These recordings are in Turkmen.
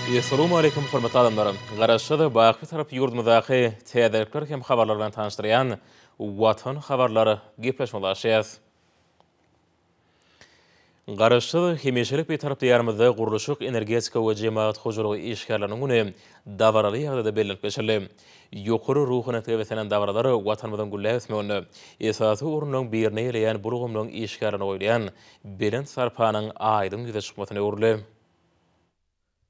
Essalamu aleýkum hormatly adamlar! Garaşsyz, baky Bitarap ýurdumyzdaky täzelikler hem habarlar bilen tanyşdyrýan Watan habarlar gepleşigimize başlaýarys. Garaşsyz, hemişelik Bitarap Diýarymyzda gurluşyk, energetika we jemagat hojalygy işgärleriniň güni dabaraly ýagdaýda bellenip geçildi. Ýokary ruhubelentlige beslenen dabaralar Watanymyzyň gülläp ösmeginde esasy orunlaryň birini eýeleýän bu ulgamlaryň işgärlerine goýulýan belent sarpanyň aýdyň ýüze çykmasyna öwrüldi.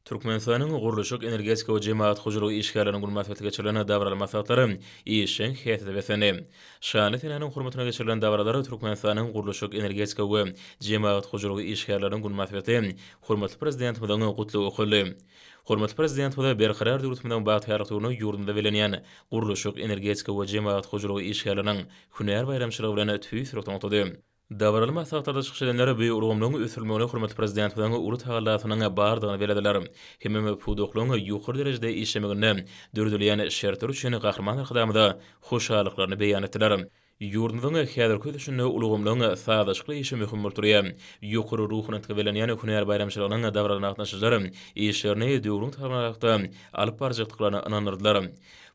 Türkmenistanyň gurluşyk, energetika we jemagat hojalygy işgärleriniň güni mynasybetli geçirilen dabaraly maslahatlar işjeň häsiýete beslendi. Şanly senäniň hormatyna geçirilen dabaralar Türkmenistanyň gurluşyk, energetika we jemagat hojalygy işgärleriniň güni mynasybetli hormatly Prezidentimiziň Gutlagy okaldy. Hormatly Prezidentimiz Berkarar döwletimiziň bagtyýarlyk döwründe ýurdumyzda bellenýän gurluşyk, energetika we jemagat hojalygy işgärleriniň hünär baýramçylygy bilen tüýs ýürekden gutlady. Dabaraly maslahatlarda çykyş edenler bu ulgamlaryň ösdürilmegine hormatly Prezidentimiziň uly tagallasynyň bardygyny bellediler. Hemem pudaklaryň ýokary derejede işlemeginde döredilýän şertler üçin Gahryman Arkadagymyza hoşallyklaryny beýan etdiler. Ýurdumyzyň häzirki ösüşinde ulgamlaryň sazlaşykly işi möhüm bolup durýar. Ýokary ruhubelentlige bellenýän hünär baýramçylygynyň dabaralygyna gatnaşyjylar işlerini döwrüň talabyna laýyklykda alyp barjakdyklaryna ynandyrdylar.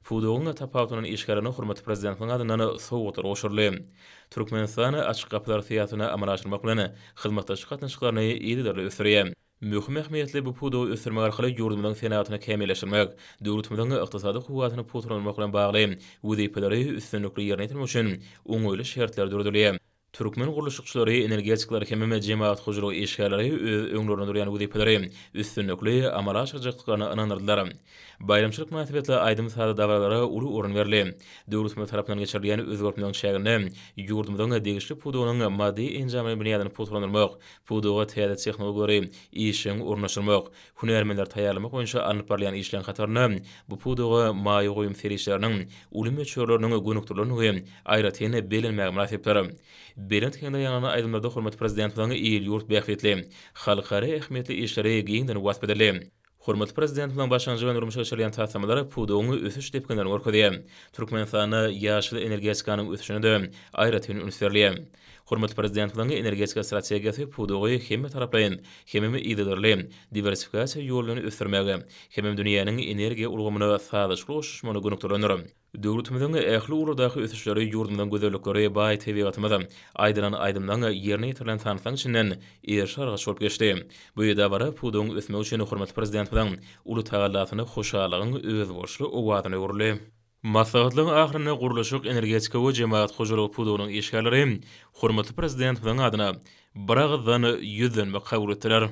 Pudagyň tapawutlanan işgärlerine hormatly Prezidentimiziň adyndan sowgatlar gowşuryldy. Türkmenistan Açyk gapylar syýasatyny amala aşyrmak bilen, hyzmatdaşlyk gatnaşyklaryny yzygiderli ösdürýär. Möhüm ähmiýetli bu pudagy ösdürmek arkaly ýurdumyzyň senagatyny kämilleşdirmek, döwletimiziň ykdysady kuwwatyny pugtalandyrmak bilen bagly wezipeleri üstünlikli ýerine ýetirmek üçin oňaýly şertler döredilýär. Türkmen gurluşykçylary, energetikleri hemem jemagat hojalygy işgärleri öz öňlerinde durýan wezipeleri üstünlikli amala aşyrjakdyklaryna ynandyrdylar. Baýramçylyk mynasybetli aýdym-sazly dabaralara uly orun berildi. Döwletimiz tarapyndan geçirilýän özgertmeleriň çäginde ýurdumyzyň degişli pudagynyň maddy-enjamlaýyn binýadyny pugtalandyrmak, pudaga täze tehnologiýalary işjeň ornaşdyrmak, hünärmenleri taýýarlamak boýunça alnyp barylýan işleriň hatarynda bu pudaga maýa goýum serişdeleriniň uly möçberleriniň gönükdirilendigi aýratyn bellenmäge mynasypdyr. Belent heňde ýaňlanan aýdymlarda hormatly Prezidentimiziň il-ýurt bähbitli, halkara ähmiýetli işleri giňden wasp edildi. Hormatly Prezidentimiziň başlangyjy bilen durmuşa geçirilýän taslamalar pudagyň ösüş depginlerini görkezýär. Türkmenistanda ýaşyl energetikanyň ösüşine-de aýratyn üns berilýär. Hormatly Prezidentimiziň energetika strategiýasy pudagy hemmetaraplaýyn hemem yzygiderli diwersifikasiýa ýoly bilen ösdürmäge, hemem dünýäniň energiýa ulgamyna sazlaşykly goşulyşmagyna gönükdirilendir. Döwletimiziň ähli ugurlardaky ösüşleri, ýurdumyzyň gözellikleri, baý tebigatymyz, aýdylan aýdymlaň, ýerine ýetirilen tanslaň içinden eriş-argaç bolup geçdi. Bu dabara pudagyň ösmegi üçin hormatly Prezidentimiziň uly tagallasyna hoşallygyň özboluşly owazyna öwrüldi. Maslahatlaryň ahyrynda gurluşyk, energetika we jemagat hojalygy pudagynyň işgärleri hormatly Prezidentimiziň adyna biragyzdan ýüzlenme kabul etdiler.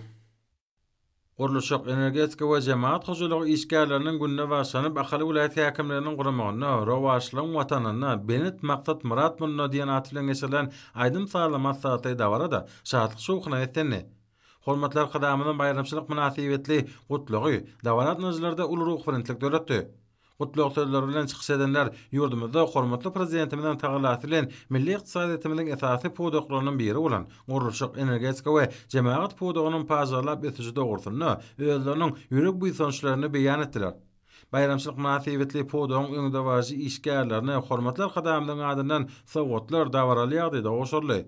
Gurluşyk, energetika we jemagat hojalygy işgärleriniň gününe bagyşlanyp, Ahal welaýat häkimliginiň guramagynda Rowaçlygyň Watanynda belent maksat myrat munda diýen at bilen geçirilen aýdym-sazly maslahatly dabara-da şatlyk-şowhuna beslendi. Hormatly Arkadagymyzyň baýramçylyk mynasybetli Gutlagy dabara gatnaşyjylarda uly ruhubelentlik döretdi. Gutlag sözleri bilen çykyş edenler ýurdumyzda hormatly Prezidentimiziň tagallasy bilen milli ykdysadyýetimiziň esasy pudaklarynyň biri bolan gurluşyk, energetika we jemagat pudagynyň pajarlap ösüşi dogrusynda özleriniň ýürek buýsançlaryny beýan etdiler. Baýramçylyk mynasybetli pudagyň öňdebaryjy işgärlerine hormatly Arkadagymyzyň adyndan sowgatlar dabaraly ýagdaýda gowşuryldy.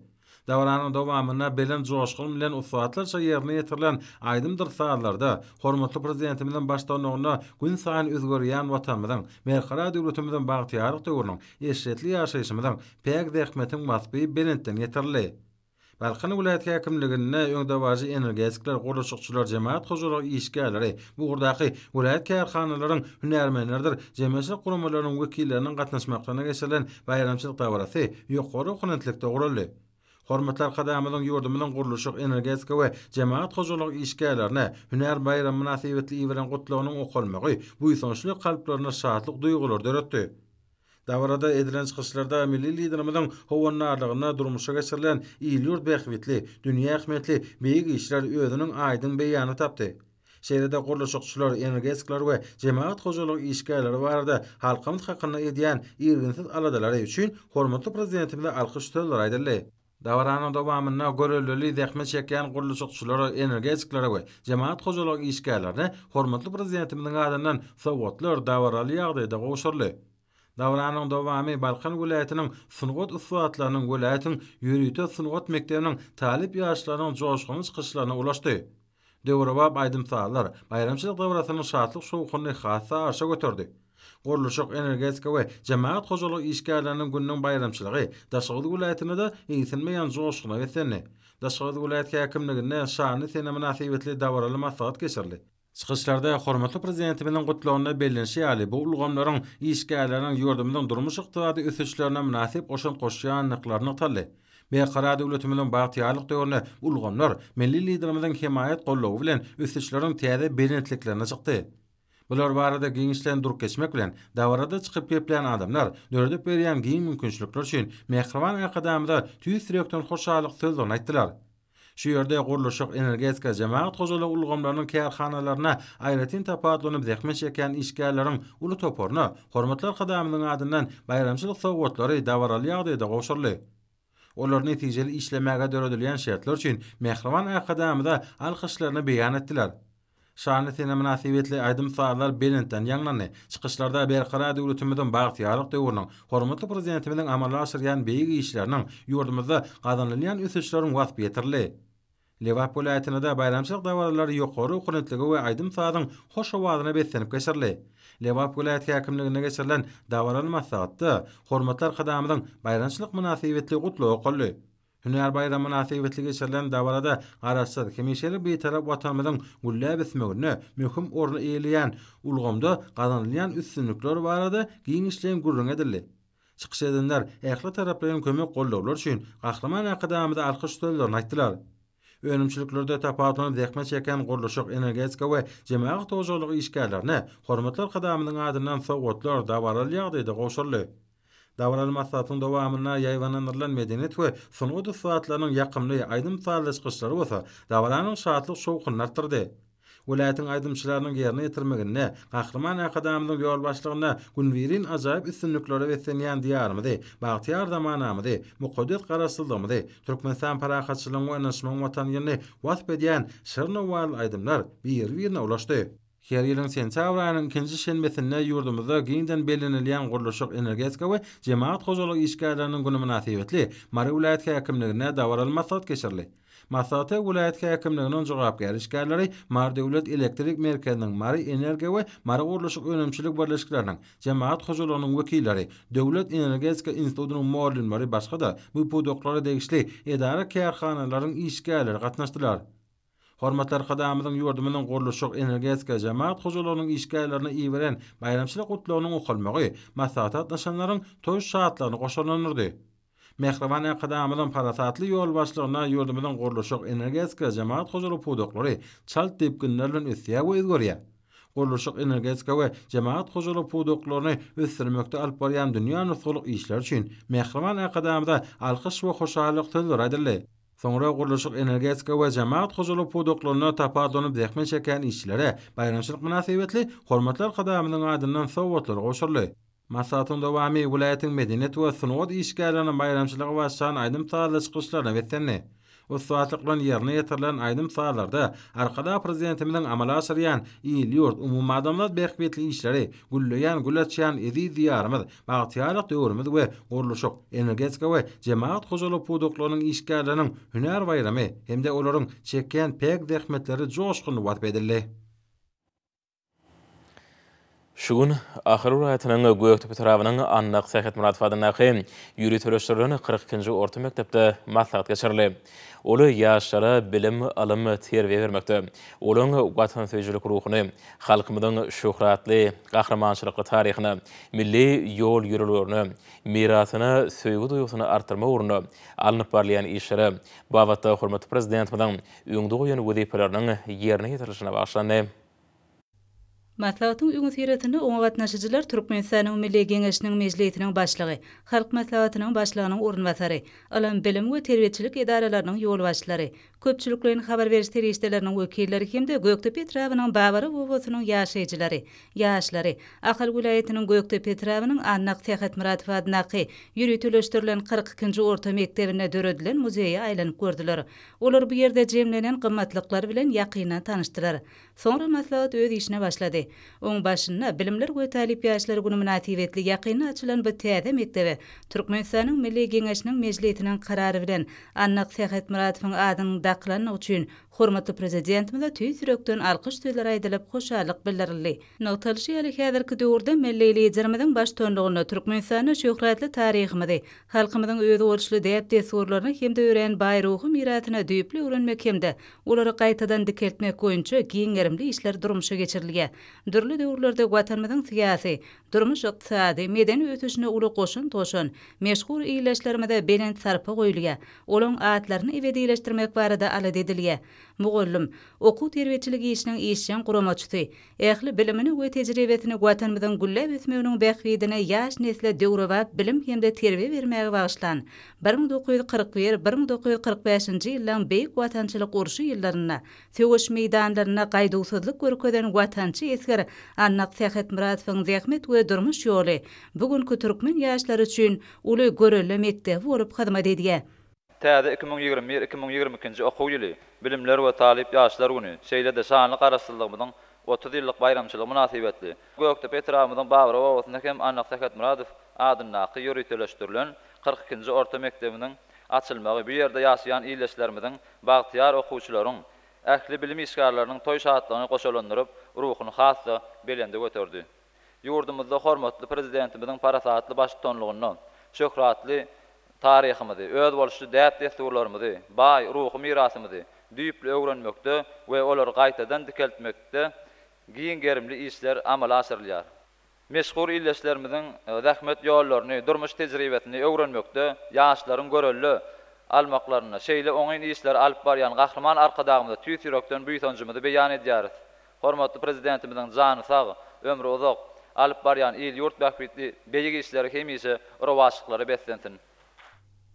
Dabaranyň dowamynda belent joşgun bilen ussatlarça ýerine ýetirilen aýdymdyr sazlarda hormatly Prezidentimiziň baştutanlygynda günsaýyn özgerýän Watanymyzyň, Berkarar döwletimiziň bagtyýarlyk döwrüniň, eşretli ýaşaýşymyzyň, päk zähmetiň waspy belentden ýetirildi. Balkan welaýat häkimliginde öňdebaryjy energetikler, gurluşykçylar, jemagat hojalygy işgärleri, bu ugurdaky welaýat kärhanalaryň hünärmenleridir jemgyýetçilik guramalarynyň wekilleriniň gatnaşmaklygyna geçirilen baýramçylyk dabarasy ýokary ruhubelentlikde guraldy. Hormatly Arkadagymyzyň ýurdumyzyň gurluşyk, energetika we jemagat hojalygy işgärlerine hünär baýramy mynasybetli iberen Gutlagynyň okalmagy buýsançly kalplarynda şatlyk duýgulary döretdi. Dabarada edilen çykyşlarda milli Liderimiziň howandarlygynda durmuşa geçirilen il-ýurt bähbitli, dünýä ähmiýetli beýik işler özüniň aýdyň beýanyny tapdy. Şeýle-de gurluşykçylar, energetikler we jemagat hojalygy işgärleri barada halkymyz hakynda edýän irginsiz aladalary üçin hormatly Prezidentimize alkyş sözleri aýdyldy. Dabaranyň dowamynda göreldeli zähmet çekýän gurluşykçylara, energetiklere we jemagat hojalygy işgärlerine hormatly Prezidentimiziň adyndan sowgatlar dabaraly ýagdaýda gowşuryldy. Dabaranyň dowamy Balkan welaýatynyň sungat ussatlarynyň welaýatyň ýörite sungat mekdebiniň talyp ýaşlarynyň joşgunly çykyşlaryna ulaşdy. Döwrebap aýdym-sazlar baýramçylyk dabarasynyň şatlyk-şowhunyny has-da arşa göterdi. Gurluşyk, energetika we jemagat hojalygy işgärleriniň gününiň baýramçylygy Daşoguz welaýatynda-da egsilmeýän joşguna beslendi. Daşoguz welaýat häkimliginde şanly sene mynasybetli dabaraly maslahat geçirildi. Çykyşlarda hormatly Prezidentimiziň Gutlagynda bellenişi ýaly, bu ulgamlaryň işgärleriniň ýurdumyzyň durmuş-ykdysady ösüşlerine mynasyp goşant goşýandyklary nygtaldy. Berkarar döwletimiziň bagtyýarlyk döwründe bu ulgamlar milli Liderimiziň hemaýat-goldawy bilen ösüşleriň täze belentliklerine çykdy. Bular barada giňişleýin durup geçmek bilen, dabarada çykyp geplän adamlar döredip berýän giň mümkinçilikler üçin mähriban Arkadagymyza tüýs ýürekden hoşallyk sözlerini aýtdylar. Şu ýerde gurluşyk, energetika, jemagat hojalygy ulgamlarynyň kärhanalarynda aýratyn tapawutlanyp zähmet çekýän işgärleriň uly toparyna hormatly Arkadagymyzyň adyndan baýramçylyk sowgatlary dabaraly ýagdaýda gowşuryldy. Olar netijeli işlemäge döredilýän şertler üçin mähriban Arkadagymyza alkyşlaryny beýan etdiler. Şanly sene mynasybetli aýdym-sazlar belentden ýaňlandy. Çykyşlarda Berkarar döwletimiziň bagtyýarlyk döwrüniň, hormatly Prezidentimiziň amala aşyrýan beýik işleriniň, ýurdumyzda gazanylýan ösüşleriň waspy ýetirildi. Lebap welaýatynda-da baýramçylyk dabaralary ýokary ruhubelentlige we aýdym-sazyň hoş owazyna beslenip geçirildi. Lebap welaýat häkimliginde geçirilen dabaraly maslahatda hormatly Arkadagymyzyň baýramçylyk mynasybetli Gutlagy okaldy. Hünär baýramy mynasybetli geçirilen dabarada Garaşsyz, hemişelik Bitarap Watanymyzyň gülläp ösmeginde möhüm orny eýeleýän ulgamda gazanylýan üstünlikler barada giňişleýin gürrüň edildi. Çykyş edenler ähli taraplaýyn kömek-goldawlar üçin Gahryman Arkadagymyza alkyş sözlerini aýtdylar. Önümçiliklerde tapawutlanyp zähmet çekýän gurluşyk, energetika we jemagat hojalygy işgärlerine hormatly Arkadagymyzyň adyndan sowgatlar dabaraly ýagdaýda gowşuryldy. Dabaraly maslahatyň dowamynda ýaýbaňlandyrylan medeniýet we sungat ussatlarynyň ýakymly aýdym-sazly çykyşlary bolsa dabaranyň şatlyk-şowhunyny artdyrdy. Welaýatyň aýdymçylarynyň ýerine ýetirmeginde Gahryman Arkadagymyzyň ýolbaşçylygynda günübirin ajaýyp üstünliklere beslenýän Diýarymyzy, bagtyýar zamanamyzy, mukaddes Garaşsyzlygymyzy, Türkmenistan parahatçylygyň we ynanyşmagyň Watany ýylyny wasp edýän şirin owazly aýdymlar biri-birine ulaşdy. Her ýylyň sentýabr aýynyň ikinji şenbesinde ýurdumyzda giňden bellenilýän Gurluşyk, energetika we jemagat hojalygy işgärleriniň güni mynasybetli Mary welaýat häkimliginde dabaraly maslahat geçirildi. Maslahata welaýat häkimliginiň jogapkär işgärleri, Mary döwlet elektrik merkeziniň, Mary energiýa we Mary gurluşyk önümçilik birleşikleriniň, jemagat hojalygynyň wekilleri, Döwlet energetika institutynyň mugallymlary başga-da bu pudaklara degişli edara-kärhanalaryň işgärleri gatnaşdylar. Hormatly Arkadagymyzyň ýurdumyzyň gurluşyk, energetika, jemagat hojalygynyň işgärlerine iberen baýramçylyk gutlagynyň okalmagy maslahata gatnaşanlaryň toý şatlygyny goşalandyrdy. Mähriban Arkadagymyzyň parasatly ýolbaşçylygynda ýurdumyzyň gurluşyk, energetika, jemagat hojalygy pudaklary çalt depginler bilen ösýär we özgerýär. Gurluşyk, energetika we jemagat hojalygy pudaklaryny ösdürmekde alyp barýan dünýä nusgalyk işleri üçin mähriban Arkadagymyza alkyş we hoşallyk sözleri aýdyldy. Soňra gurluşyk, energetika we jemagat hojalygy pudaklarynda tapawutlanyp zähmet çekýän işçilere baýramçylyk mynasybetli hormatly Arkadagymyzyň adyndan sowgatlar gowşuryldy. Maslahatyň dowamy welaýatyň medeniýet we sungat işgärleriniň baýramçylyga başlan aýdym-sazly çykyşlaryna beslendi. Ussatlyk bilen ýerine ýetirilen aýdym-sazlarda Arkadag Prezidentimiziň amala aşyrýan il-ýurt, umumadamzat bähbitli işleri, gülleýän, gül açýan eziz Diýarymyz, bagtyýarlyk döwrümiz we gurluşyk, energetika we jemagat hojalygy pudaklarynyň işgärleriniň hünär baýramy hem-de olaryň çekýän päk zähmetleri joşgunly wasp edildi. Şu gün Ahal welaýatynyň Gökdepe etrabynyň Annak Sähetmyradow adyndaky ýöriteleşdirilen 42-nji orta mekdepde maslahat geçirildi. Ol ýaşlara bilim, ylym, terbiýe bermekde, olaryň watansöýüjilik ruhuny, halkymyzyň şöhratly, gahrymançylykly taryhyna, milli ýol-ýörelgelerine, mirasyna söýgi duýgusyny artdyrmak ugrunda alnyp barylýan işlere babatda hormatly Prezidentimiziň öňde goýan wezipeleriniň ýerine ýetirilişine bagyşlandy. Maslahatyň öňüsyrasynda oňa gatnaşyjylar Türkmenistanyň Milli Geňeşiniň Mejlisiniň Başlygy, Halk Maslahatynyň Başlygynyň orunbasary, ylym, bilim we terbiýeçilik edaralarynyň ýolbaşçylary, köpçülikleýin habar beriş serişdeleriniň wekilleri hem-de Gökdepe etrabynyň Babara obasynyň ýaşaýjylary, ýaşlary, Ahal welaýatynyň Gökdepe etrabynyň Annak Sähetmyradow adyndaky ýöriteleşdirilen 42-nji orta mekdebinde döredilen muzeýe aýlanyp gördüler. Olar bu ýerde jemlenen gymmatlyklar bilen ýakyndan tanyşdylar. Soňra maslahat öz işine başlady. Oň başynda Bilimler we talyp ýaşlar güni mynasybetli ýakynda açylan bu täze mekdebe Türkmenistanyň Milli Geňeşiniň Mejlisiniň Karary bilen Annak Sähetmyradowyň adynyň dakylandygy üçin. Hormatly Prezidentimize tüýs ýürekden alkyş sözleri aýdylyp, hoşallyk bildirildi. Nygtalyşy ýaly, häzirki döwürde milli Liderimiziň baştutanlygynda Türkmenistanda şöhratly taryhymyzy, halkymyzyň özboluşly däp-dessurlaryny hem-de örän baý ruhy mirasyny düýpli öwrenmek hem-de olary gaýtadan dikeltmek boýunça giň gerimli işler durmuşa geçirilýär. Dürli döwürlerde Watanymyzyň syýasy, durmuş-ykdysady, medeni ösüşine uly goşant goşan meşhur ildeşlerimize belent sarpa goýulýar, olaň atlaryny ebedileşdirmek barada alada edilýär. Mugallym, okuw-terbiýeçilik işiniň işjeň guramaçysy, ähli bilimini we tejribesini Watanymyzyň gülläp ösmeginiň bähbidine ýaş nesle döwrebap bilim hem-de terbiýe bermäge bagyşlan, 1941, 1945-nji ýyllaň Beýik Watançylyk urşy ýyllarynda söweş meýdanlarynda gaýduwsyzlyk görkezen watançy esger Annak Sähetmyradowyň zähmet we durmuş ýoly bu günki türkmen ýaşlary üçin uly görelde mekdebi bolup hyzmat edýär. Täze 2021, 2022-nji okuw ýyly, Bilimler we talyp ýaşlar güni, şeýle-de şanly Garaşsyzlygymyzyň 30 ýyllyk baýramçylygy mynasybetli, Gökdepe etrabymyzyň Babyra obasynda hem Annak Sähetmyradow adyndaky ýöriteleşdirilen 42-nji orta mekdebiniň açylmagy bu ýerde ýaşaýan ildeşlerimiziň, bagtyýar okuwçylaryň, ähli bilim işgärleriniň toý şatlygyny goşalandyryp, ruhuny has-da belende göterdi. Ýurdumyzda hormatly Prezidentimiziň parasatly baştutanlygynda şöhratly taryhymyzy, özboluşly däp-dessurlarymyzy, baý ruhy mirasymyzy düýpli öwrenmekde we olary gaýtadan dikeltmekde giň gerimli işler amala aşyrylýar. Meşhur ildeşlerimiziň zähmet ýollaryny, durmuş tejribesini öwrenmekde ýaşlaryň görelde almaklarynda şeýle oňyn işleri alyp barýan Gahryman Arkadagymyza tüýs ýürekden buýsanjymyzy beýan edýäris. Hormatly Prezidentimiziň jany sag, ömri uzak, alyp barýan il-ýurt bähbitli beýik işleri hemişe rowaçlyklara beslensin!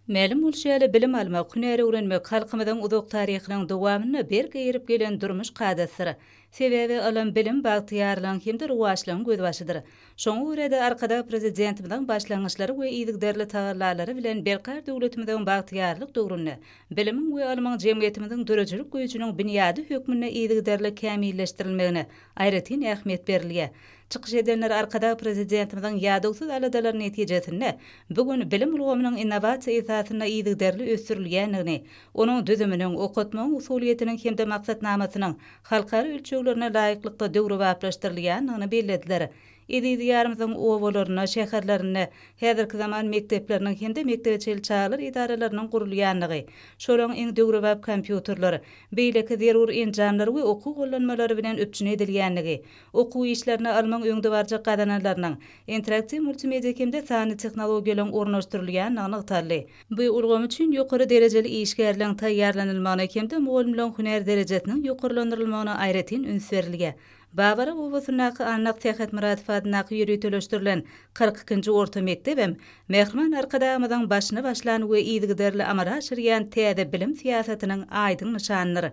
Mälim bolşy ýaly, bilim almak, hünär öwrenmek halkymyzyň uzak taryhynyň dowamynda berk eýerip gelen durmuş kadasydyr. Sebäbi ylym-bilim bagtyýarlygyň hem-de rowaçlygyň gözbaşydyr. Şoňa görä-de, Arkadag Prezidentimiziň başlangyçlary we yzygiderli tagallalary bilen Berkarar döwletimiziň bagtyýarlyk döwründe bilimiň we ylmyň jemgyýetimiziň döredijilik güýjüniň binýady hökmünde yzygiderli kämilleşdirilmegine aýratyn ähmiýet berilýär. Çykyş edenler Arkadag Prezidentimiziň ýadawsyz aladalary netijesinde bu gün bilim ulgamynyň innowasiýa esasynda yzygiderli ösdürilýändigini, onuň düzüminiň, okatmagyň usulyýetiniň hem-de maksatnamasynyň halkara ölçeglerine laýyklykda döwrebaplaşdyrylýandygyny bellediler. Eziz Diýarymyzyň obalarynda, şäherlerinde häzirki zaman mekdepleriniň hem-de mekdebe çenli çagalar edaralarynyň gurulýandygy, şolaryň iň döwrebap kompýuterler, beýleki zerur enjamlar we okuw gollanmalary bilen üpjün edilýändigi, okuw işlerine ylmyň öňdebaryjy gazananlarynyň, interaktiw multimedia hem-de sanly tehnologiýalaryň ornaşdyrylýandygy nygtaldy. Bu ulgam üçin ýokary derejeli işgärleň taýýarlanylmagyna hem-de mugallymlaryň hünär derejesiniň ýokarlandyrylmagyna aýratyn üns berilýär. Babara obasyndaky Annak Sähetmyradow adyndaky ýöriteleşdirilen 42-nji orta mekdebem Mähriban Arkadagymyzyň başyny başlan we yzygiderli amala aşyrýan täze bilim syýasatynyň aýdyň nyşanydyr.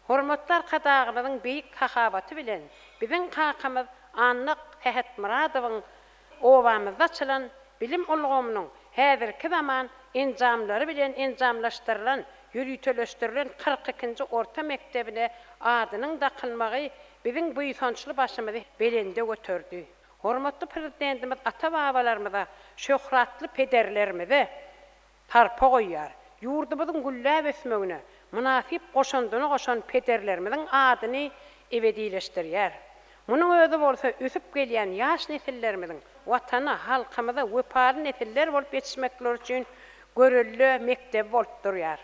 Hormatly Arkadagymyzyň beýik hahabaty bilen biziň kakamyz Annak Sähetmyradowyň Obamyzda açylan bilim ulgamynyň häzirki zaman enjamlary bilen enjamlaşdyrylan ýöriteleşdirilen 42-nji orta mekdebine adynyň dakylmagy biziň buýsançly başymyzy belende göterdi. Hormatly Prezidentimiz ata-babalarymyza, şöhratly pederlerimize sarpa goýýar. Ýurdumyzyň gülläp ösmegine mynasyp goşandyny goşan pederlerimiziň adyny ebedileşdirýär. Munuň özi bolsa ösüp gelýän ýaş nesillerimiziň Watana, halkymyza wepaly nesiller bolup ýetişmekleri üçin görelde mekdebi bolup durýar.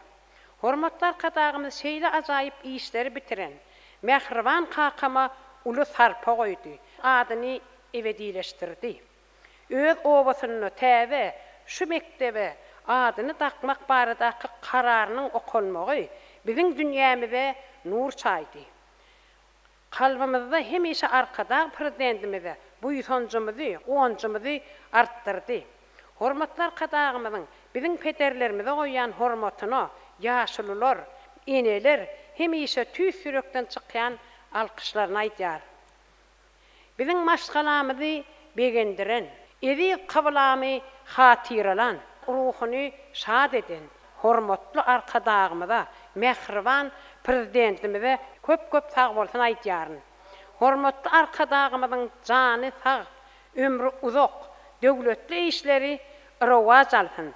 Hormatly Arkadagymyz şeýle ajaýyp işleri bitiren mähriban kakama uly sarpa goýdy, adyny ebedileşdirdi. Öz obasynda täze şu mekdebe adyny dakmak baradaky kararynyň okalmagy biziň dünýämize nur çaýdy. Kalbymyzda hemişe Arkadag Prezidentimize buýsanjymyzy, guwanjymyzy artdyrdy. Hormatly Arkadagymyzyň biziň pederlerimize goýýan hormatyna ýaşulular, eneler hemişe tüýs ýürekden çykýan alkyşlaryny aýdýar. Biziň maşgalamyzy begendiren, eziz kyblamy hatyralan, ruhuny şat eden hormatly Arkadagymyza, mähriban Prezidentimize köp-köp sagbolsun aýdýaryn. Hormatly Arkadagymyzyň jany sag, ömri uzak, döwletli işleri rowaç alsyn!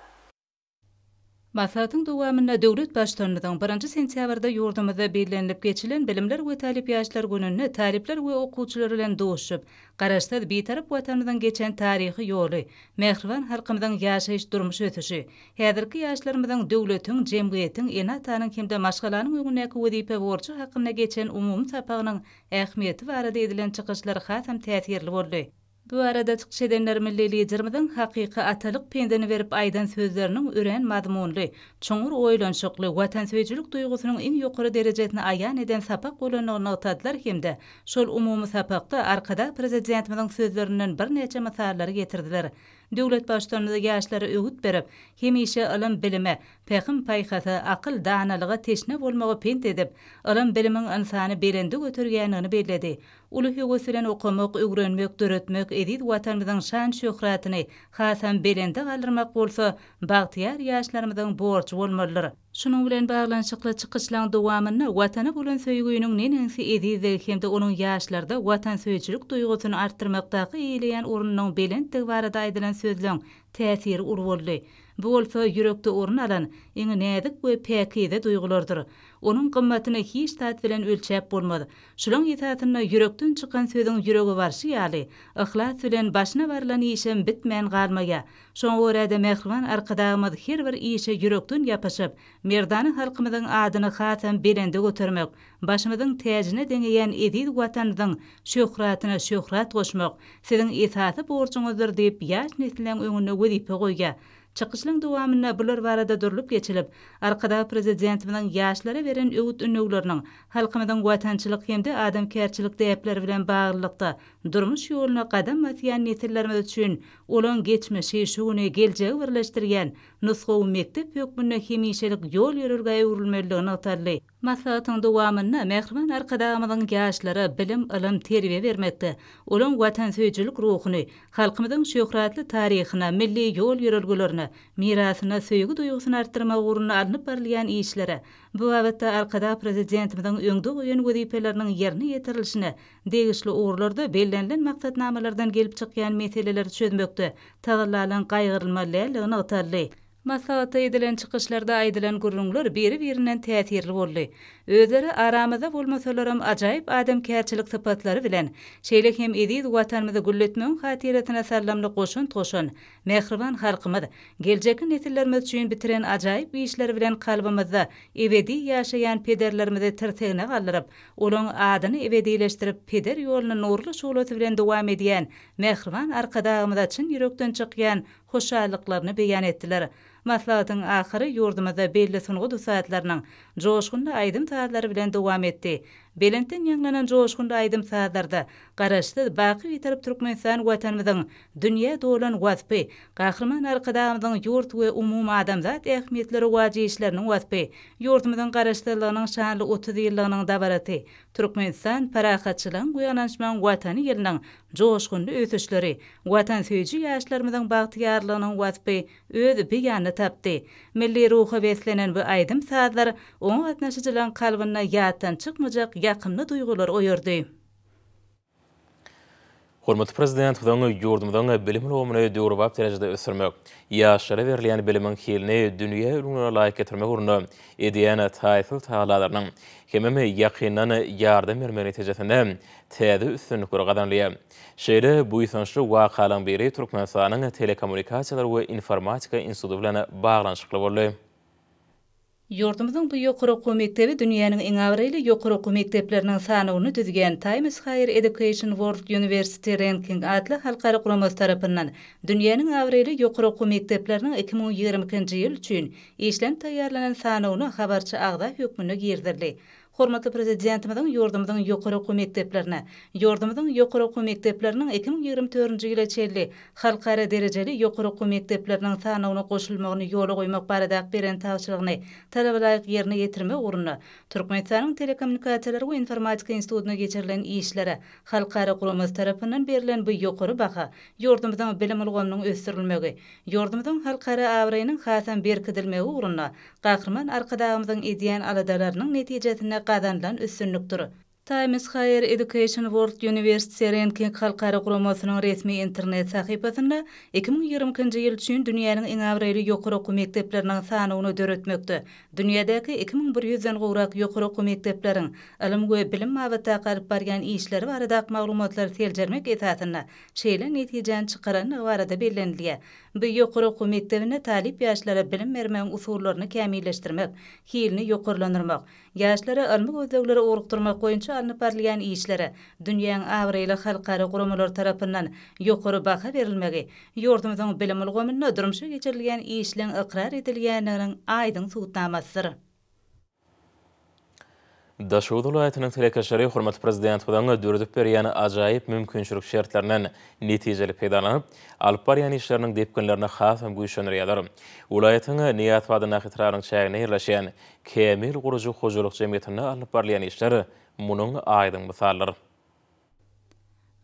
Maslahatyň dowamynda döwlet Baştutanymyzyň birinji sentýabrda ýurdumyzda bellenilip geçilen Bilimler we talyp ýaşlar gününde talyplar we okuwçylar bilen duşuşyp, Garaşsyz, Bitarap Watanymyzyň geçen taryhy ýoly, mähriban halkymyzyň ýaşaýyş-durmuş ösüşi, häzirki ýaşlarymyzyň döwletiň, jemgyýetiň, ene-atanyň hem-de maşgalanyň öňündäki wezipe-borjy hakynda geçen umumy sapagynyň ähmiýeti barada edilen çykyşlar hasam täsirli boldy. Bu barada çykyş edenler milli Liderimiziň hakyky atalyk pendini berip aýdan sözleriniň örän mazmunly, çuňňur oýlanyşykly, watansöýüjilik duýgusynyň iň ýokary derejesini aýan eden sapak bolandygyny nygtadylar hem-de şol umumy sapakda Arkadag Prezidentimiziň sözlerinden birnäçe mysallary getirdiler. Döwlet Baştutanymyz ýaşlara öwüt berip, hemişe ylym-bilime, pähim-paýhasa, akyl, danalyga teşne bolmagy pent edip, ylym-bilimiň ynsany belende göterýändigini belledi. Uly höwes bilen okamak, öwrenmek, döretmek, eziz Watanymyzyň şan-şöhratyny hasam belende galdyrmak bolsa bagtyýar ýaşlarymyzyň borjy bolmalydyr. Şunuň bilen baglanyşykly çykyşlaryň dowamynda Watana bolan söýginiň neneňsi ezizdigi hem-de onuň ýaşlarda watansöýüjilik duýgusyny artdyrmakdaky eýeleýän ornunyň belentdigi barada aýdylan sözleň täsiri uly boldy. Bu bolsa ýürekde orun alan iň näzik we päkize duýgulardyr. Onuň gymmatyny hiç zat bilen ölçäp bolmaz. Şulaň esasynda ýürekden çykan sözüň ýürege barşy ýaly, yhlas bilen başyna barylan işem bitmän galmaýar. Şoňa görä-de mähriban Arkadagymyz her bir işe ýürekden ýapyşyp, merdana halkymyzyň adyny hasam belende götermek, başymyzyň täjine deňeýän eziz Watanymyzyň şöhratyna şöhrat goşmak siziň esasy borjuňyzdyr diýip ýaş nesliň öňünde wezipe goýýar. Çykyşlaryň dowamynda bular barada durlup geçilip, Arkadag Prezidentimiziň ýaşlara beren öwüt-ündewleriniň halkymyzyň watançylyk hem-de adamkärçilik däpleri bilen baglylykda durmuş ýoluna gadam basýan nesillerimiz üçin olaň geçmişi, şu güni, geljegi birleşdirýän nusgawy mekdep hökmünde hemişelik ýol-ýörelgä öwrülmelidigi nygtaldy. Maslahatyň dowamynda mähriban Arkadagymyzyň ýaşlara bilim, ylym, terbiýe bermekde, olaň watansöýüjilik ruhuny, halkymyzyň şöhratly taryhyna, milli ýol-ýörelgelerine, mirasyna söýgi duýgusyny artdyrmak ugrunda alnyp barylýan işlere, bu babatda Arkadag Prezidentimiziň öňde goýan wezipeleriniň ýerine ýetirilişine degişli ugurlarda bellenilen maksatnamalardan gelip çykýan meseleleri çözmekde tagallalaryň gaýgyrylmaly däldigi nygtaldy. Maslahatda edilen çykyşlarda aýdylan gürrüňler biri-birinden täsirli boldy. Özleri aramyzda bolmasalaram ajaýyp adamkärçilik sypatlary bilen, şeýle hem eziz Watanymyzy gülletmegiň hatyrasyna saldamly goşant goşan mähriban halkymyz, geljekki nesillerimiz üçin bitiren ajaýyp işleri bilen kalbymyzda ebedi ýaşaýan pederlerimizi tirsegine galdyryp, olaň adyny ebedileşdirip peder ýoluny nurly şuglasy bilen dowam edýän mähriban Arkadagymyza çyn ýürekden çykýan hoşallyklaryny beýan etdiler. Maslahatyň ahyry ýurdumyzda belli sungat ussatlarynyň joşgunly aýdym-sazlary bilen dowam etdi. Belentden ýaňlanan joşgunly aýdym-sazlarda Garaşsyz, baky Bitarap Türkmenistan Watanymyzyň dünýä dolan waspy, Gahryman Arkadagymyzyň ýurt we umumadamzat ähmiýetli rowaç işleriniň waspy, ýurdumyzyň Garaşsyzlygynyň şanly 30 ýyllygynyň dabarasy, Türkmenistan, parahatçylygyň we ynanyşmagyň Watany ýylynyň joşgunly ösüşleri, watansöýüji ýaşlarymyzyň bagtyýarlygynyň waspy öz beýanyny tapdy. Milli ruha beslenen bu aýdym-sazlar oňa gatnaşyjylaryň kalbynda ýatdan çykmajak ýakymly duýgulary oýardy. Hormatly Prezidentimiziň ýurdumyzyň bilim ulgamyny döwrebap derejede ösdürmek, ýaşlara berilýän bilimiň hilini dünýä ülňülerine laýyk getirmek ugrunda edýän taýsyz tagallalarynyň hemem ýakyndan ýardam bermegi netijesinde täze üstünlikler gazanylýar. Şeýle buýsançly wakalaryň biri Türkmenistanyň Telekommunikasiýalar we informatika instituty bilen baglanyşykly boldy. Ýurdumyzyň bu ýokary okuw mekdebi dünýäniň iň abraýly ýokary okuw mekdepleriniň sanawyny düzýän Times Higher Education World University Ranking atly halkara guramasy tarapyndan dünýäniň abraýly ýokary okuw mekdepleriniň 2022-nji ýyl üçin işlenip taýýarlanan sanawyna habarçy agza hökmünde girizildi. Hormatly Prezidentimiziň ýurdumyzyň ýokary okuw mekdeplerine, ýurdumyzyň ýokary okuw mekdepleriniň 2024-nji ýyla çenli halkara derejeli ýokary okuw mekdepleriniň sanawyna goşulmagyny ýola goýmak baradaky beren tabşyrygyny talabalaýyk ýerine ýetirmek ugrunda Türkmenistanyň Telekommunikasiýalar we informatika institutynda geçirilen işlere halkara guramasy tarapyndan berlen bu ýokary baha ýurdumyzyň bilim ulgamynyň ösdürilmegi, ýurdumyzyň halkara abraýynyň hasam berkidilmegi ugrunda Gahryman Arkadagymyzyň edýän aladalarynyň netijesinde gazanylan üstünlikdir. Times Higher Education World University Ranking halkara guramasynyň resmi internet sahypasynda 2022-nji ýyl üçin dünýäniň iň abraýly ýokary okuw mekdepleriniň sanawyny döretmekde dünýädäki 2100 den gowrak ýokary okuw mekdepleriň ylym we bilim babatdaky alyp barýan işleri baradaky maglumatlary seljermek esasynda şeýle netijäni çykarandygy barada bellenilýär. Bu ýokary okuw mekdebinde talyp ýaşlara bilim bermegiň usullaryny kämilleşdirmek, hilini ýokarlandyrmak, Ýaşlary ylmy gözleglere ugrukdyrmak boýunça alnyp barylýan işlere dünýäň abraýly halkara guramalary tarapyndan ýokary baha berilmegi ýurdumyzyň bilim ulgamynda durmuşa geçirilýän işleň ykrar edilýändiginiň aýdyň subutnamasydyr. Daşoguz welaýatynyň telekeçileri hormatly Prezidentimiziň döredip berýän ajaýyp mümkinçilik şertlerinden netijeli peýdalanyp, alyp barýan işleriniň depginlerini hasam güýçlendirýärler. Welaýatyň Nyýazow adyndaky etrabynyň çäginde ýerleşýän Kämil gurujy hojalyk jemgyýetinde alnyp barylýan işler munuň aýdyň mysalydyr.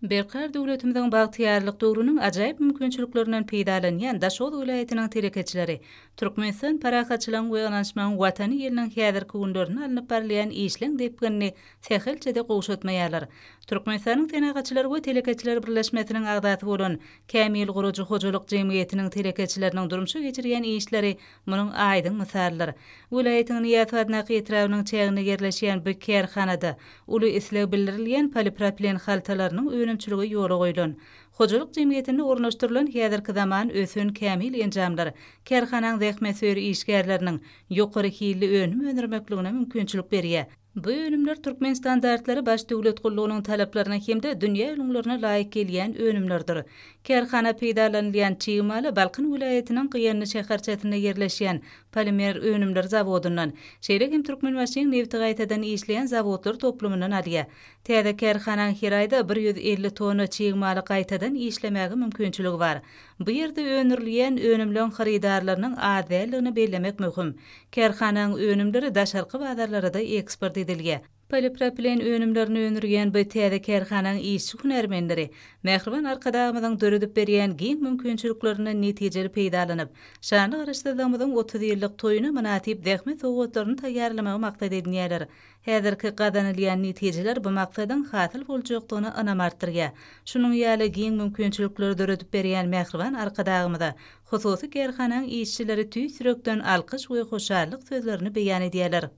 Berkarar döwletimiziň bagtyýarlyk döwrüniň ajaýyp mümkinçiliklerinden peýdalanýan Daşoguz welaýatynyň telekeçileri Türkmenistan parahatçylygyň we ynanyşmagyň Watany ýylynyň häzirki günlerinde alnyp barylýan işleň depginini sähelçe-de gowşatmaýarlar. Türkmenistanyň Senagatçylar we telekeçiler birleşmesiniň agzasy bolan Kämil gurujy hojalyk jemgyýetiniň telekeçileriniň durmuşa geçirýän işleri Munuň aýdyň mysalydyr. Welaýatyň Nyýazow adyndaky etrabynyň çäginde ýerleşýän bu kärhanada uly isleg bildirilýän polipropilen haltalarynyň önümçiligi ýola goýlan. Hojalyk jemgyýetinde ornaşdyrylan häzirki zaman ösen kämil enjamlar kärhanaň zähmetsöýer işgärleriniň ýokary hilli önüm öndürmekligine mümkinçilik berýär. Bu önümler Türkmenstandartlary Baş döwlet gullugynyň talaplaryna hem-de dünýä ülňülerine laýyk gelýän önümlerdir. Kärhana peýdalanylýan çig maly Balkan welaýatynyň Gyýanly şäherçesinde ýerleşýän polimer önümler zawodyndan, şeýle hem Türkmenbaşyň nebti gaýtadan işleýän zawodlar toplumyndan alýar. Täze kärhanaň her aýda 150 tonna çig maly gaýtadan işlemäge mümkinçiligi bar. Bu ýerde öndürilýän önümleň hyrydarlarynyň az däldigini bellemek möhüm. Kärhanaň önümleri daşarky bazarlara-da eksport edilýär. Polipropilen önümlerini öndürýän bu täze kärhanaň işçi-hünärmenleri mähriban Arkadagymyzyň döredip berýän giň mümkinçiliklerinden netijeli peýdalanyp, şanly Garaşsyzlygymyzyň 30 ýyllyk toýuna mynasyp zähmet sowgatlaryny taýýarlamagy maksat edinýärler. Häzirki gazanylýan netijeler bu maksadyň hasyl boljakdygyna ynam artdyrýar. Şunuň ýaly giň mümkinçilikleri döredip berýän mähriban Arkadagymyza hususy kärhanaň işçileri tüýs ýürekden alkyş we hoşallyk sözlerini beýan edýärler.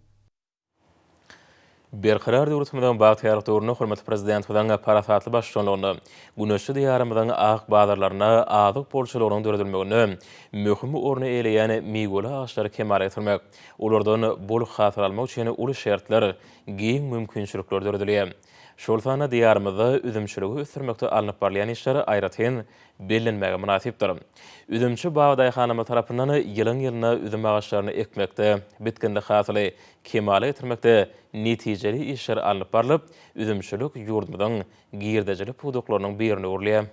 Berkarar döwletimiziň bagtyýarlyk döwründe hormatly Prezidentimiziň parasatly baştutanlygynda güneşli Diýarymyzyň ak bazarlarynda azyk bolçulygynyň döredilmeginde möhüm orny eýeleýän miweli agaçlary kemala getirmek, Olardan bol hasyl almak üçin uly şertler, giň mümkinçilikler döredilýär. Şol sanda Diýarymyzda üzümçiligi ösdürmekde alnyp barylýan işler aýratyn bellenmäge mynasypdyr. Üzümçi babadaýhanlarymyz tarapyndan ýylyň-ýylyna üzüm agaçlaryny ekmekde, bitginli hasyly kemala getirmekde netijeli işler alnyp barlyp, üzümçilik ýurdumyzyň girdejili pudaklarynyň birine öwrülýär.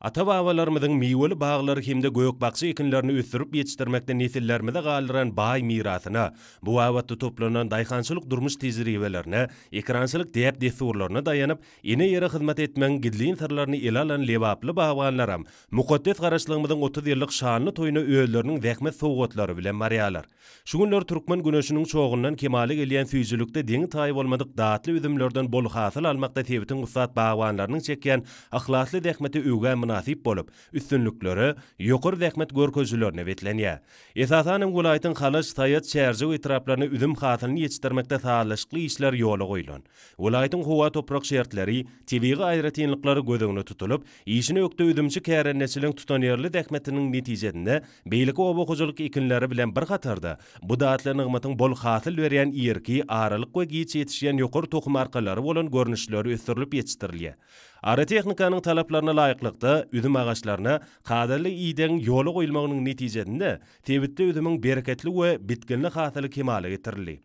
Ata-babalarymyzyň miweli baglary hem-de gök-bakja ekinlerini ösdürip ýetişdirmekde nesillerimize galdyran baý mirasyna, bu babatda toplanan daýhançylyk-durmuş tejribelerine, ekerançylyk däp-dessurlaryna daýanyp, ene ýere hyzmat etmegiň gizlin syrlaryny ele alan lebaply bagbanlaram mukaddes Garaşlygymyzyň 30 ýyllyk şanly toýuna özleriniň zähmet sowgatlary bilen barýarlar. Şu günler türkmen güneşiniň çogundan kemala gelýän süýjülikde deňi-taýy bolmadyk datly üzümlerden bol hasyl almakda sebitiň ussat bagbanlarynyň çekýän yhlasly zähmeti öwgä mynasyp bolup, üstünliklere, ýokary zähmet görkezijilerine beslenýär. Esasan hem welaýatyň Halaç, Saýat, Çärjew etraplarynda üzüm hasylyny ýetişdirmekde sazlaşykly işler ýola goýlan. Welaýatyň howa-toprak şertleri, tebigy aýratynlyklary göz öňünde tutulyp, işine ökde üzümçi kärendeçiligiň tutanýerli zähmetiniň netijesinde beýleki oba hojalyk ekinleri bilen bir hatarda, bu datly nygmatyň bol hasyl berýän irki, aralyk we giç ýetişýän ýokary tohum arkalary bolan görnüşleri ösdürilip ýetişdirilýär. Agrotehnikanyň talaplaryna laýyklykda, üzüm agaçlaryna kadaly idegiň ýola goýulmagynyň netijesinde, sebitde üzümiň bereketli we bitginli hasyly kemala getirildi.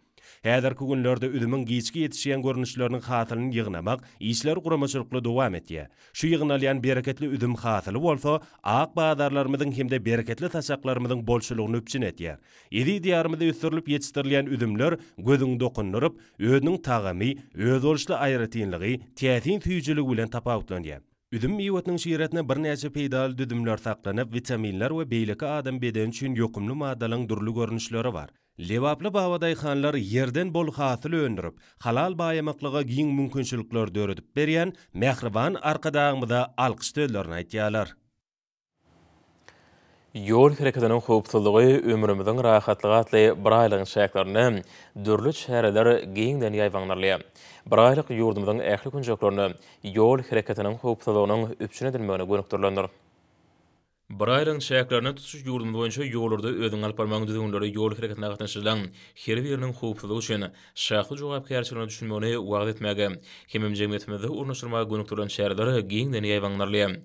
Häzirki günlerde üzümiň giçki ýetişýän görnüşleriniň hasylyny ýygnamak işleri guramaçylykly dowam etýär. Şu ýygnalýan bereketli üzüm hasyly bolsa, ak bazarlarymyzyň hem-de bereketli saçaklarymyzyň bolçulygyny üpjün edýär. Eziz Diýarymyzda ösdürilip ýetişdirilýän üzümler gözüňi dokundyryp, özüniň tagamy, özboluşly aýratynlygy, täsin süýjüligi bilen tapawutlanýar. Üzüm miwesiniň şiresinde birnäçe peýdaly düzümler saklanyp, witaminler we beýleki adam bedeni üçin ýokumly maddalaryň dürli görnüşleri bar. Lebaply babadaýhanlar ýerden bol hasyl öndürip, halal baýamaklyga giň mümkinçilikler döredip berýän mähriban Arkadagymyza alkyş sözlerini aýdýarlar. Ýol hereketiniň howpsuzlygy ömrümiziň rahatlygy atly biraýlygyň çäklerinde dürli çäreler giňden ýaýbaňlanylýar. Biraýlyk ýurdumyzyň ähli künjeklerinde ýol hereketiniň howpsuzlygynyň üpjün edilmegine gönükdirilendir. Bir aýlygyň çäklerinde tutuş ýurdumyz boýunça ýollarda özüňi alyp barmagyň düzgünleri ýol hereketine gatnaşyjylaryň her biriniň howpsuzlyk üçin şahsy jogapkärçiligine düşünmegini wagyz etmäge hemem jemgyýetimizde ornaşdyrmaga gönükdirilen çäreler giňden ýaýbaňlanylýar.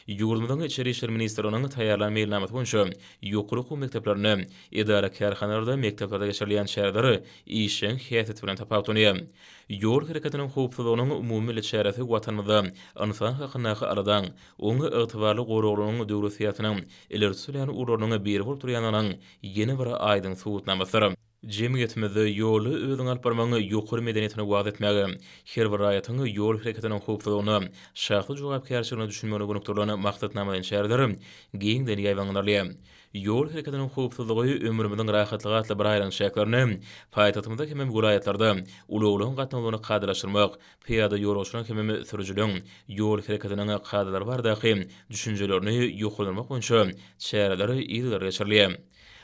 Ýurdumyzyň Içeri işler ministrliginiň taýýarlan meýilnamasy boýunça ýokary okuw mekdeplerinde, edara-kärhanalarda, mekdeplerde geçirilýän çäreler işjeň häsiýeti bilen tapawutlanýar. Ýol hereketiniň howpsuzlygynyň umumymilli çäresi Watanymyzda ynsan hakyndaky aladaň, Oň ygtybarly goraglygynyň döwlet syýasatynyň ileri tutulýan ugurlarynyň biri bolup durýandygynyň ýene bir aýdyň subutnamasydyr. Jemgyýetimizde ýolda özüňi alyp barmagyň ýokary medeniýetini wagyz etmäge, her bir raýatyň ýol hereketiniň howpsuzlygyna, şahsy jogapkärçiligine düşünmegine gönükdirilen maksatnamalaýyn çäreler giňden ýaýbaňlanylýar. Ýol hereketiniň howpsuzlygy ömrümiziň rahatlygy atly bir aýlygyň çäklerinde paýtagtymyzda hemem welaýatlarda ulaglaryň gatnawlaryny kadalaşdyrmak, Pyýada ýolagçylaryň hemem sürüjileriň ýol hereketiniň kadalary baradaky düşünjelerini ýokarlandyrmak boýunça çäreler yzygiderli geçirilýär.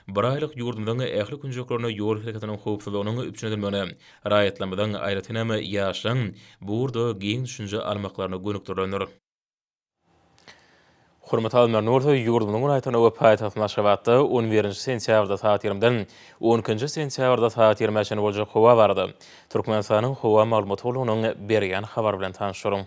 Bir aýlyk ýurdumyzyň ähli künjeklerinde ýol hereketiniň howpsuzlygynyň üpjün edilmegine, raýatlarymyzyň, aýratynam, ýaşlaryň bu ugurda giň düşünje almaklaryna gönükdirilendir. Hormatly alymlar, indi bolsa ýurdumyzyň welaýatlarynda we paýtagtymyz Aşgabatda on birinji sentýabrda sagat ýigrimiden on ikinji sentýabrda sagat ýigrimä çenli boljak howa barada Türkmenistanyň Howa maglumat gullugynyň berýän habary bilen tanyşdyryň.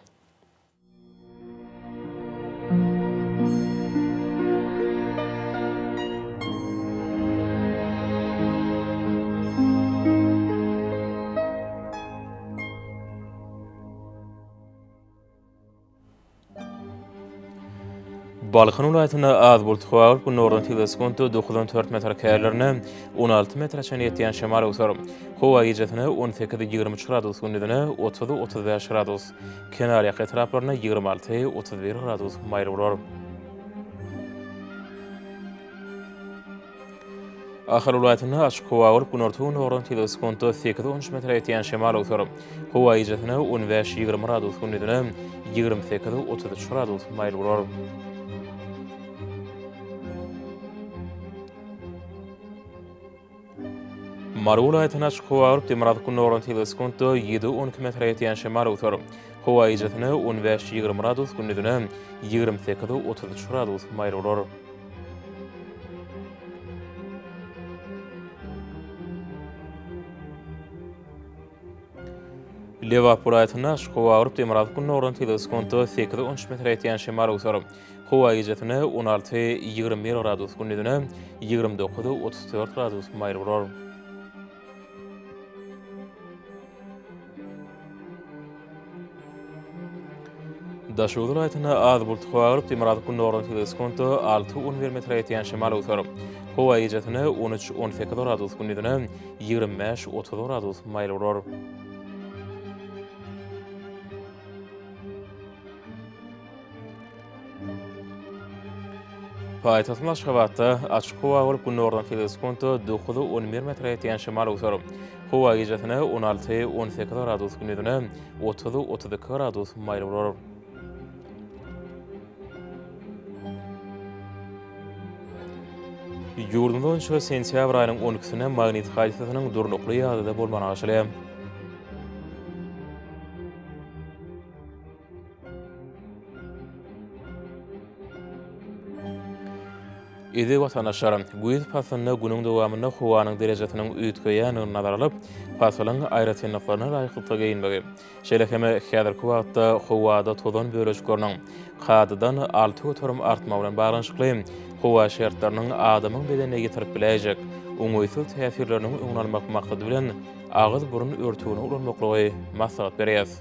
Balkan welaýatynda az bulut howa bolup, günordan tizligi sekuntda dokuzdan dört metr, käýerlerinde 16 metre çenli ýetýän şemal öwser. Howa gijesine 18, 23 gradus, gündizine 30, 35 gradus, kenarýaka etraplarynda 26, 31 gradus maýyl bolar. Ahal welaýatynda açyk howa bolup, günorta-gündogardan tizligi sekuntda sekiz-on üç metre ýetýän şemal öwser. Howa gijesine on bäş-ýigrimi gradus, gündizine 28-33 gradus maýyl bolar. Mary welaýatynda açyk howa bolup, demirgazyk-gündogardan tizligi sekuntda ýedi-on iki metre ýetýän şemal öwser. Howa gijesine on bäş-ýigrimi gradus, gündizine 28-33 gradus maýyl bolar. Lebap welaýatynda açyk howa bolup, demirgazyk-gündogardan tizligi sekuntda sekiz-on üç metre ýetýän şemal öwser. Howa gijesine 16, 21 gradus, gündizine 29, 34 gradus maýyl bolar. Daşoguz welaýatynda az bulutly howa bolup, demirgazyk-gündogardan tizligi sekuntda 6-11 metre ýetýän şemal öwser. Howa gijesine 13-18 gradus, gündizine 25-30 gradus maýyl bolar. Paýtagtymyz Aşgabatda açyk howa bolup, günordan tizligi sekuntda 9-11 metre ýetýän şemal öwser. Howa gijesine 16-18 gradus, gündizine 30-32 gradus maýyl bolar. Ýurdumyz boýunça sentýabr aýynyň on ikisinde magnit hadysasynyň durnukly ýagdaýda bolmagyna garaşylýar. Eziz watandaşlar! Güýz paslynda günüň dowamynda howanyň derejesiniň üýtgeýändigini nazara alyp, pasylyň aýratynlyklaryna laýyklykda geýinmegi, şeýle hem häzirki wagtda howada tozan bölejikleriniň kadadan 6% artmagy bilen baglanyşykly howa şertleriniň adamyň bedenine ýetirip biläýjek oňaýsyz täsirleriniň öňüni almak maksady bilen agyz-burun örtügini ulanmaklygy maslahat berýäris.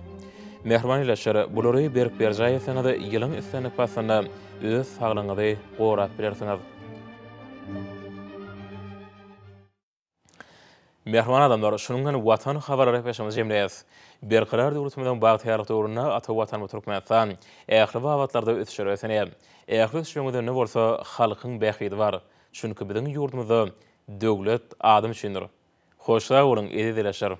Mähriban ildeşler, bulary berk berjaý etseňiz, ýylyň islendik paslynda öz saglygyňyzy gorap bilersiňiz. Mähriban adamlar, şunuň bilen Watan habarlary gepleşigimizi jemleýäris. Berkarar döwletimiziň bagtyýarlyk döwründe ata Watanymyz Türkmenistan ähli babatlarda ösüşlere beslenýär. Ähli ösüşleriň özeninde bolsa halkyň bähbidi bar. Çünki biziň ýurdumyzda. Döwlet adam üçindir. Hoş sag boluň, eziz ildeşler!